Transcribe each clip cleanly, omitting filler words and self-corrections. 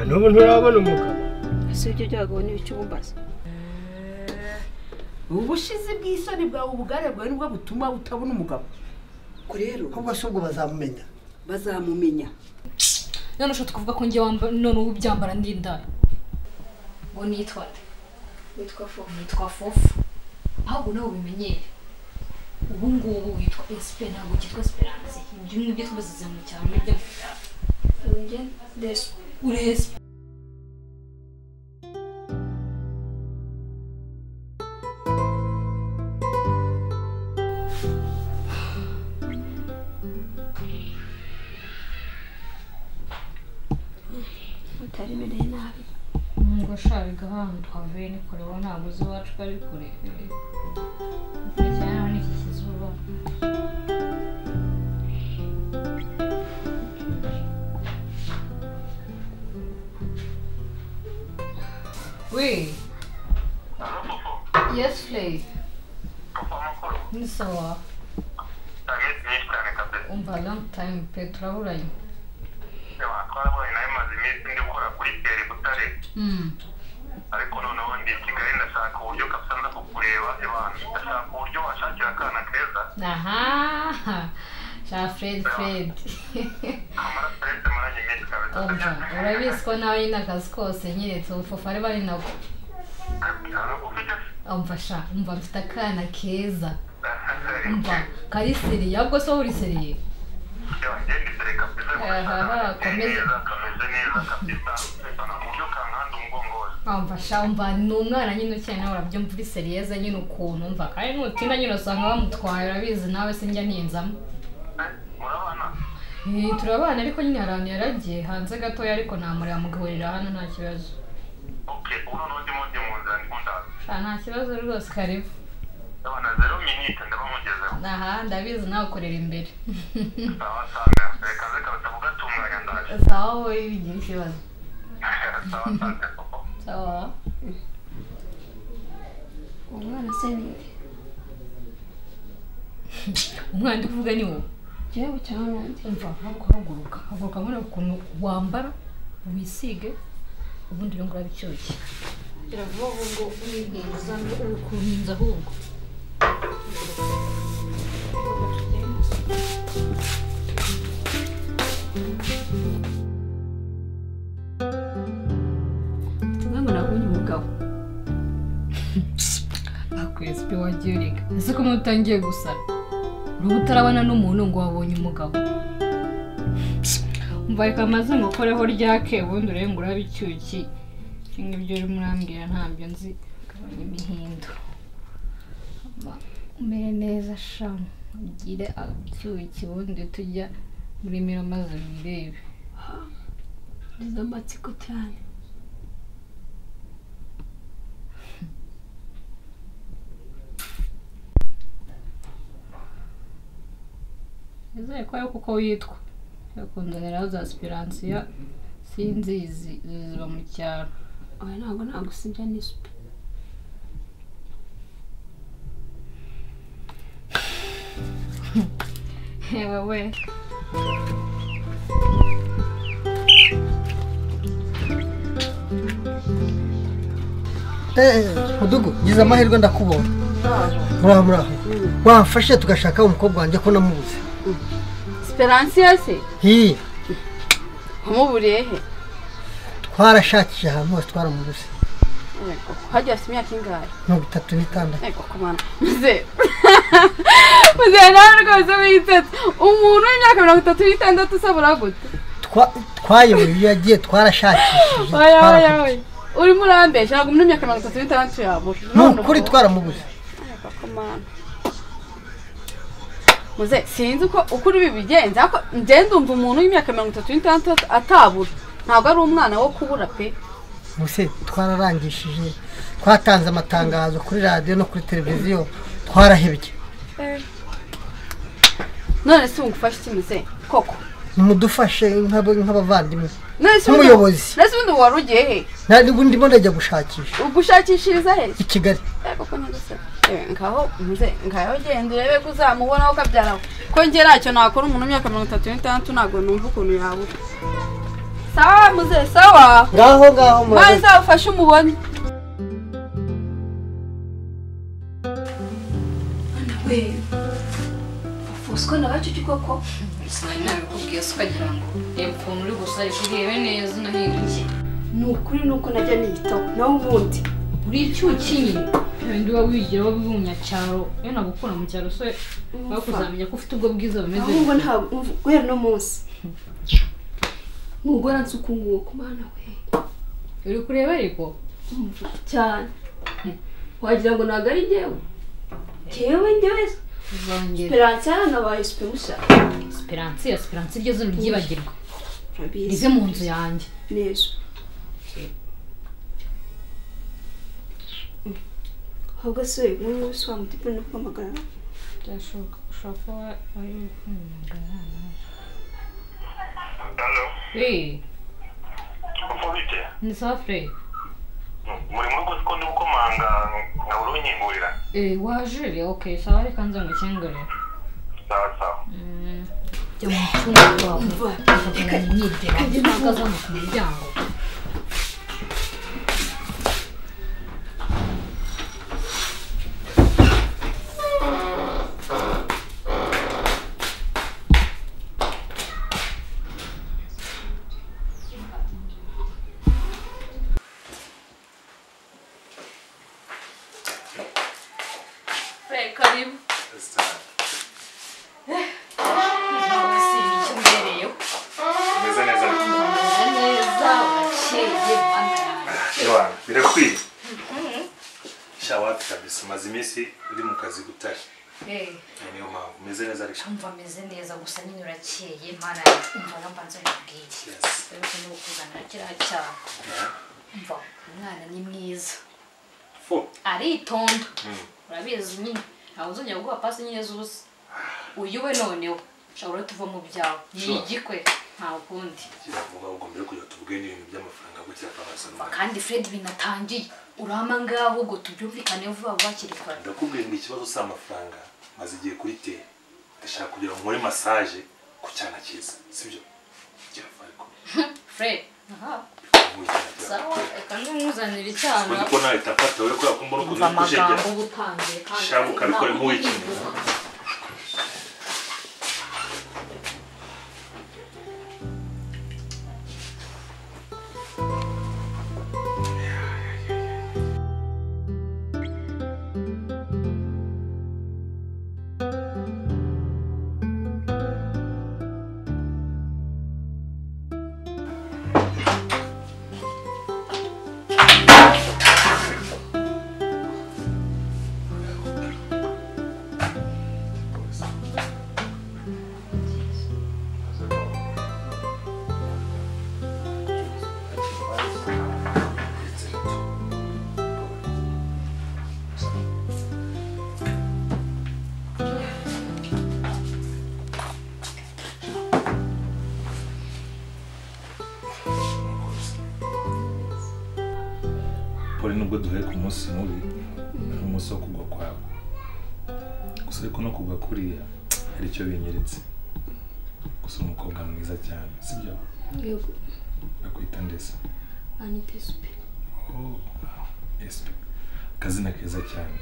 Na n'ubu nturabona umugabo. Ese ibyo by'abagabo ni ibiki ubumbaza? Ubushizi bw'isoni bwawe ubugare bwawe nibwo butuma utabona umugabo. Ko rero ahubwo se ubwo bazamumenya. Bazamumenya. None ushobora kuvuga ko njye wamba none ubu byambara ndi indaya. Ngo nitwa nde? Witwa Fofo. Nitwa Fofo. Ahubwo nawe ubimenyere. Ubu ngubu witwa Espe ntabwo cyitwa Esperance. Ibyo ngibyo twazize mu cyaro n'ibyo mu cyaro. Njye Despe. Uri Espe. Utarimereye nabi. Ngo sha biga ahantu twavuye ni kure wowe ntabwo uzi iwacu ko ari kure. Kure cyane aho ni iki kizuba. Oui. Yes, Flay. Ni sawa. Umva long time pe turaburanye. Twarabonye nawe maze iminsi ndi gukora kuri peri Butare. Ariko noneho ndi i Kigali ndashaka uburyo kabisa nza kukureba ebana. Ndashaka uburyo washakira akana keza. Aha. Sha Fred Fred. Amara Fred maranye iminsi kabisa. Umva urabizi ko nawe nyine akazi kose nyeretse ubufufu ari bari nako. Umva sha umva mfite akana keza. Umva kari seriye ahubwo so uri seriye. Umva sha umva ni umwana nyine ukeye nawe urabyumva uri seriyeza nyine ukuntu umva kandi nutinda nyine usanga bamutwaye urabizi nawe sinjya ninzamo. Turabana ariko nyine hari ahantu yaragiye hanze gatoya ariko namureba mugahurira hano nta kibazo. Sha nta kibazo rwose karibu. Aha ndabizi nawe ukorera imbere. Sawa wowe bigira ikibazo. Sawa. Umwana se ni nde? Umwana ndi kuvuga ni wowe. Jewe cyangwa n'undi? Umva ahubwo haguruka. Haguruka mbona ukuntu wambara wisige ubundi rero ngurabe icyuki. Gira vuba ngo winkinza ngo uri kunkinza ahubwo. Ngo nabonye umugabo. Akwezi wagiye ureka. Ese ko mutangiye gusara? Urubu utarabana n'umuntu ngo wabonye umugabo. Umva reka maze ngukoreho ryake ubundi urebe ngo urabe icyuki. Ibyo urimo urambwira ntabyo nzi. Gabanya imihindo. Umere neza sha ugire icyuki ubundi tujya muri miro maze wirebe. Ngize amatsiko cyane. Nizere ko ari kuko witwa. Yakunzanira za Esperansiya sinzizi ziba mu cyaro. Oya ntabwo nagusibya n'isupu. Yewe we. Mudugu ngize amahirwe ndakubona. Muraho muraho. Wamfashe tugashaka umukobwa wanjye ko namubuze. Esperansiya se? Hi. Wamuburiye he? Twarashakishije ahantu hose twaramubuze. Yego, hajya afite imyaka ingahe? 36. Yego komana. Muze. Muze nawe rwose witetse. Umuntu w'imyaka 36 usabura gute? Twayoboye iyo yagiye twarashakishije. Oya oya oya. Urimo urambesha ntabwo umuntu w'imyaka 36 yabura. Ni ukuri twaramubuze. Yego komana. Muze sinzi uko ukuri bibigenza ariko njye ndumva umuntu w'imyaka 36 atabura. Ntabwo ari umwana wo kubura pe. Muse twararangishije twatanze amatangazo kuri radio no kuri televiziyo twarahebye. None se ngufashe iki muze koko? Nimudufashe nk'abavandimwe. Nk'umuyobozi. None se ubundi wari ugiye he? Nari ndimo ndajya gushakisha. Ugushakishiriza he? I Kigali. Koko nyaguse. Ngaho muze ngaho genda urebe ko uzamubona ukabyara. Ko njye ntacyo nakora umuntu w'imyaka 36 ntabwo numva ukuntu yabura. Sawa muze sawa. Ngaho ngaho murakoze. Maze ufashe umubone. Ana we. Fosco nabacu koko. Sinabikubwiye se ukagira ngo reba ukuntu uri gusa ariko urebe neza unahindukiye. Ni ukuri nuko najya niyitaho nawe ubundi uri icyuki nyine wenda uba wigira wowe umunyacyaro iyo nagukura mu cyaro se bakuzamenya ko ufite ubwo bwiza bumeze ahubwo ntabwo guhera no munsi nugora nsukunguka mana we uri kureba ariko cyane wagira ngo ntabwo ari njyewe njyewe njyewe Esperance nabaye Esperance Esperance Esperance iryo zina ryibagirwa rive mu nzu yanjye neza ahubwo se ubu se wamutipe no kwamagana byashoboka ushobora kuba ari kwamagana. Allo. Oui. Uko bite? Ni sawa Fred. Muri mu rugo siko ndi gukomanga nkabura unyingurira. Waje okay sawa reka nze ngukingurire. Sawa sawa. Jya mu cyumba wawe. Reka nyidera mpagaze hano ku muryango. Karibu. Umeze neza. Neza urakeye bana. Birakwiye. Sha wapi kabisa maze iminsi uri mu kazi gutari. Niyo mpamvu umeze neza ariko. Umva meze neza gusa nyine urakeye mana umva nambanza nkubwiye. Ariko no kuzanira kiriya cyaha. Umva umwana ni mwiza. Fo. Aritonda. Urabizi nyine. Ntabwo uzongera guha pasi nyine z'ubusa. Uyu we noneho ushobora tuva mu byawe. Ni igikwe nta kundi. Kiravuga ubwo mbere kugira tuvuge n'ibintu by'amafaranga gutya kwabasana. Kandi Fred binatangiye. Urama ngaho ubwo tubyumvikane vuba vuba kiri kare. Ndakubwiye ngo ikibazo si amafaranga maze igiye kuri te. Ndashaka kugira ngo nkore massage ku cyana cyiza. Sibyo? Kiravuga ariko. Fred, aha. Sawa, reka nkuzanire icyana. Undi ko nawe tapata we kubera ko mbona ukuntu uri kujegera. Shaka ukabikora nk'uwikina. Pole nubwo duhuye ku munsi mubi ari umunsi wo kugwa kwawe gusa ariko no kugwa kuriya hari icyo binyeretse gusa umukobwa mwiza cyane sibyo? Yego. Bakwita ndese? Anita SP. Oh, SP akazina keza cyane.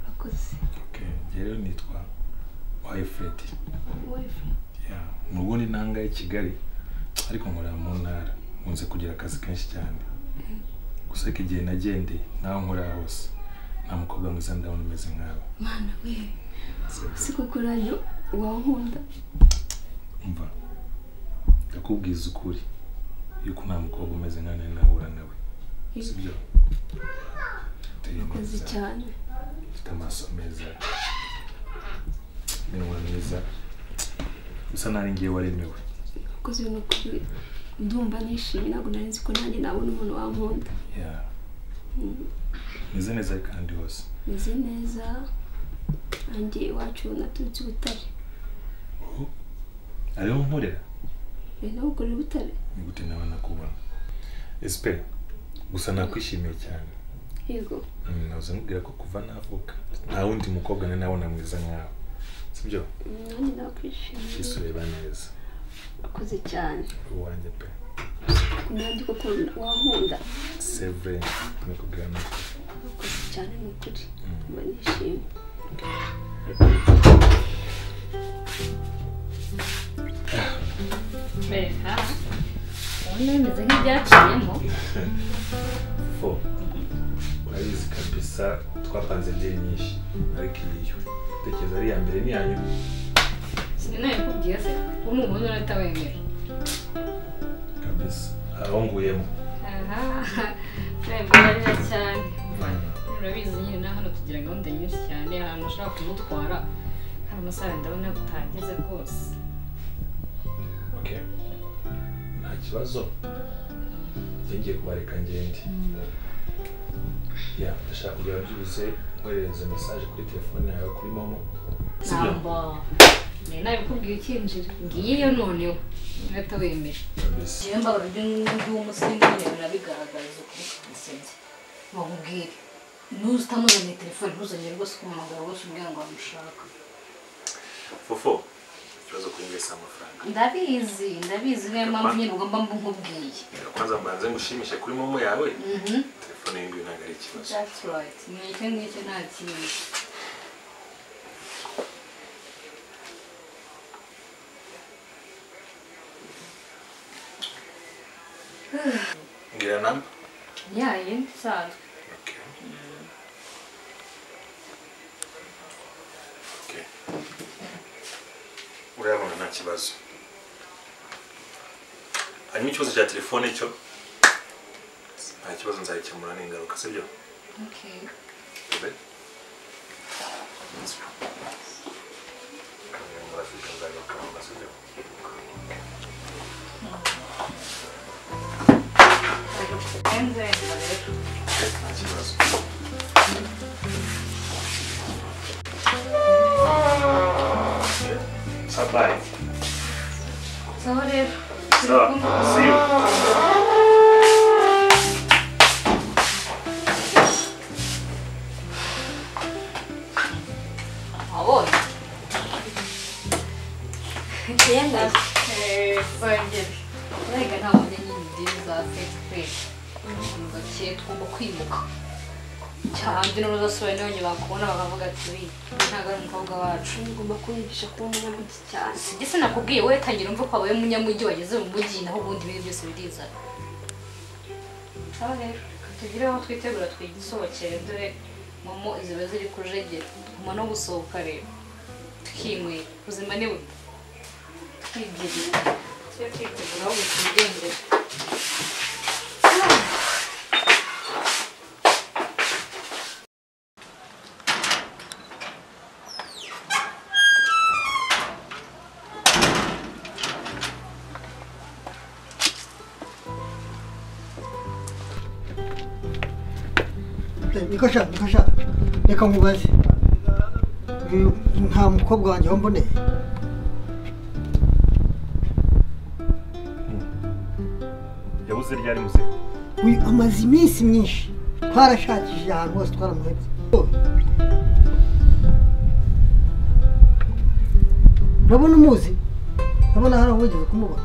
Urakoze. Okay, njye rero nitwa Waye Fred. Waye Fred. Yeah, mu rugo ni nanga ya Kigali ariko nkorera mu ntara nkunze kugira akazi kenshi cyane. Gusa ko igihe nagendeye naho nkorera hose nta mukobwa mwiza ndabona umeze nkawe. Mana we si koko uranyo wankunda. Umva ndakubwiza ukuri yuko nta mukobwa umeze nkawe nari nahura nawe sibyo? Urakoze cyane. Ufite amaso meza iminwa myiza usa naho ngiye waremewe. Urakoze ni ukuri ndumva nishimye ntabwo nari nzi ko nanjye nabona umuntu wankunda. Yeah. Meze neza kandi hose. Meze neza nanjye iwacu naturutse i Butare. Oh. Ariho nkorera? Nawe ukorera i Butare? Ni gute nawe nakubona? SP gusa nakwishimiye cyane. Yego. Nahoze nkubwira ko kuva navuka nta wundi mukobwa nari nabona mwiza nkawe. Sibyo? Nanjye nakwishimiye. Isureba neza. Urakoze cyane. Uwanjye pe. Nanjye koko wankunda. C'est vrai, nakubwira nawe. Urakoze cyane ni ukuri. Mba nishimye. Reka ubona bimeze nk'ibyaciyemo. Fo urabizi kabisa twapanze deal nyinshi ariko iyo tekereza ari iya mbere n'iya nyuma. Sinabikubwiye se ubu ni umuntu urahita wemera kabisa aho nguyemo. Aha mbabarira cyane. Urabizi nyine na hano tugira gahunda nyinshi cyane, ahantu ushobora kumutwara hari amasaha ndabona utageze rwose. Okay, nta kibazo ngiye kubareka ngende. Ya ndashaka kugira byibuze nkoherereza message kuri telefone yawe kuri momo. Sibyo? Nabikubwiye ukinjira ngiyeyo noneho urahita wemera. Kabisa. Njyewe mbabara iby'umusirimu nyine birabigaragaza ukuri kansebye. Bakubwire nuza utamuzaniye telefone ntuzongere rwose kumuhamagara rwose umbwira ngo wamushaka. Fofo ikibazo kuri njye si amafaranga. Ndabizi ndabizi niyo mpamvu nyine ugomba mba nkubwiye. Kwanza mbanze ngushimishe kuri momo yawe. Telefone iyi ngiyi ntabwo ari ikibazo. That's right. Ni icyo ngicyo nta kindi. Ngira namba? Ya yindi isanzwe. Okay. Okay. Urabona nta kibazo. Hanyuma ikibazo cya telefone cyo nta kibazo nzagikemura n'ingaruka, sibyo? Okay. Bebe? Muri Afurika nzagaruka, sibyo? Nzenga rero. Nta kibazo. Bye. Sawa rero. Sawa. See you. Wabonye? Yemeye. Zongere. Urega ntabwo nyine idini za fake pe. Gake tugomba kwimuka. Cyane n'uruzasubira none bakubona bakavuga ati wi ntabwo ari umukobwa wacu. Ugomba kunyigisha kuba umunyamujyi cyane. Sijye sinakubwiye wowe tangira umve ko wabaye umunyamujyi wageze mu mujyi naho ubundi ibintu byose birizana. Sawa rero reka tugire aho twitegura twigisohokere dore momo ziba ziri kujegera. Tugomba no gusohoka rero tukinywera ubuzima ni buto. Twigirira tujye twitegura aho twigendera. Niko sha reka nkubaze nta mukobwa wanjye wamboneye. Yabuze ryari muze? Uyu amaze iminsi myinshi twarashakishije ahantu hose twaramuhebye. Urabona umuzi? Urabona hari aho wigeze kumubona?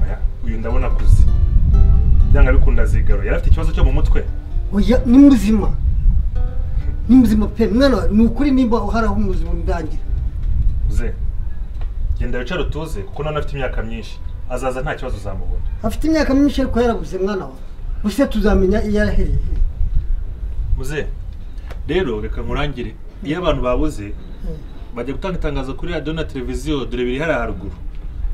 Oya, uyu ndabona akuze. Byanga bikunda zigaro. Yari afite ikibazo cyo mu mutwe. Oya, ni muzima. Ni muzima pe mwana, ni ukuri nimba hari aho umuzima ndangira. Muze. Genda wicare utuze kuko none afite imyaka myinshi. Azaza nta kibazo uzamubona. Afite imyaka myinshi ariko yarabuze mwana wa. Ubuse tuzamenya iyo yarahereye. Muze. Rero reka nkurangire. Iyo abantu babuze bajya gutanga itangazo kuri radio na televiziyo dore biri hariya haruguru.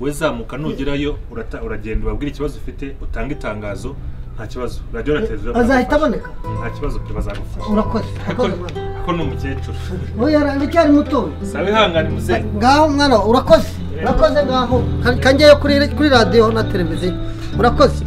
We zamuka nugerayo uragenda ubabwira ikibazo ufite utanga itangazo nta kibazo. Radio na televiziyo azahita aboneka. Nta kibazo pe bazagufasha. Urakoze. Urakoze mwana. Ko ni umukecuru. Oya aracyari muto. Sabe ihangane muze. Ngaho mwana urakoze. Urakoze ngaho. Kangeyo kuri radio na televiziyo. Urakoze.